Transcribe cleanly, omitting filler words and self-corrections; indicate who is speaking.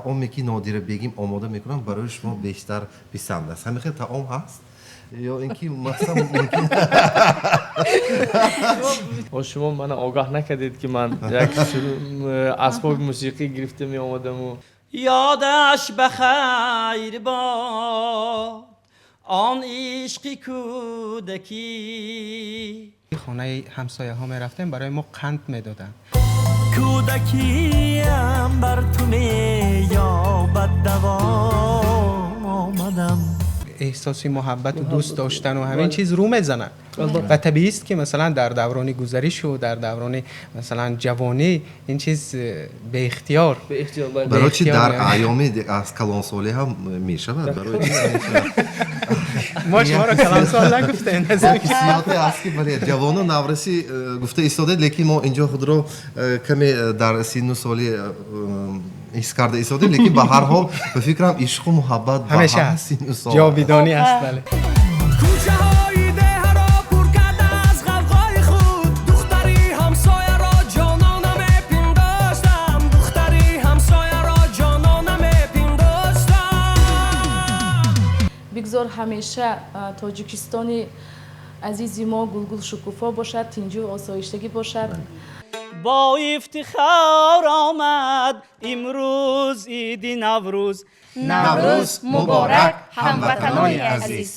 Speaker 1: Таоме, ки Нодира Бегим омода мекунанд, барои шумо бештар писанд аст. Ҳамин хел таом ҳаст ё ин ки махсусан мумкин?
Speaker 2: О, шумо мана огаҳ накардед, ки ман як асбоби мусиқӣ гирифта меомадаму.
Speaker 3: Ёдаш ба хайр бод он ишқи кӯдакӣ.
Speaker 4: Хонаи ҳамсояҳо мерафтем, барои мо қанд медоданд.
Speaker 3: Кӯдакиям бар ту меёбад давом омадам.
Speaker 4: Эҳсоси муҳаббату дӯст доштану ҳамин чиз рӯ мезанад ва табиист, ки масалан дар даврони гузаришу дар даврони масалан ҷавонӣ ин чиз беихтиёр.
Speaker 2: Беихтиёр, бале.
Speaker 1: Барои чи
Speaker 4: беихтиёр
Speaker 1: дар
Speaker 4: меояд.
Speaker 1: Айёми аз калонсолӣ ҳам мешавад, барои чи намешавад?
Speaker 4: Мо шуморо калонсол нагуфтем.
Speaker 1: Ҳиссиёте аст, ки бале, ҷавону навраси гуфта истодед, лекин мо инҷо худро каме дар синну соли ҳис карда истодем, лекин ба ҳар ҳол, ба фикрам, ишқу муҳаббат ба
Speaker 4: ҳамеша
Speaker 1: ҳама
Speaker 4: ҳаст.
Speaker 1: синну сол.
Speaker 4: Ҷовидонӣ аст, бале.
Speaker 3: Кӯчаҳои деҳаро пур карда аз ғавғои худ, духтари ҳамсояро ҷонона мепиндоштам, духтари ҳамсояро ҷонона мепиндоштам.
Speaker 5: Бигзор ҳамеша Тоҷикистони азизи мо гулгул шукуфо бошад, тинҷу осоиштагӣ бошад.
Speaker 3: Бо ифтихор омад имрӯз иди Наврӯз.
Speaker 4: Наврӯз муборак, ҳамватанони азиз!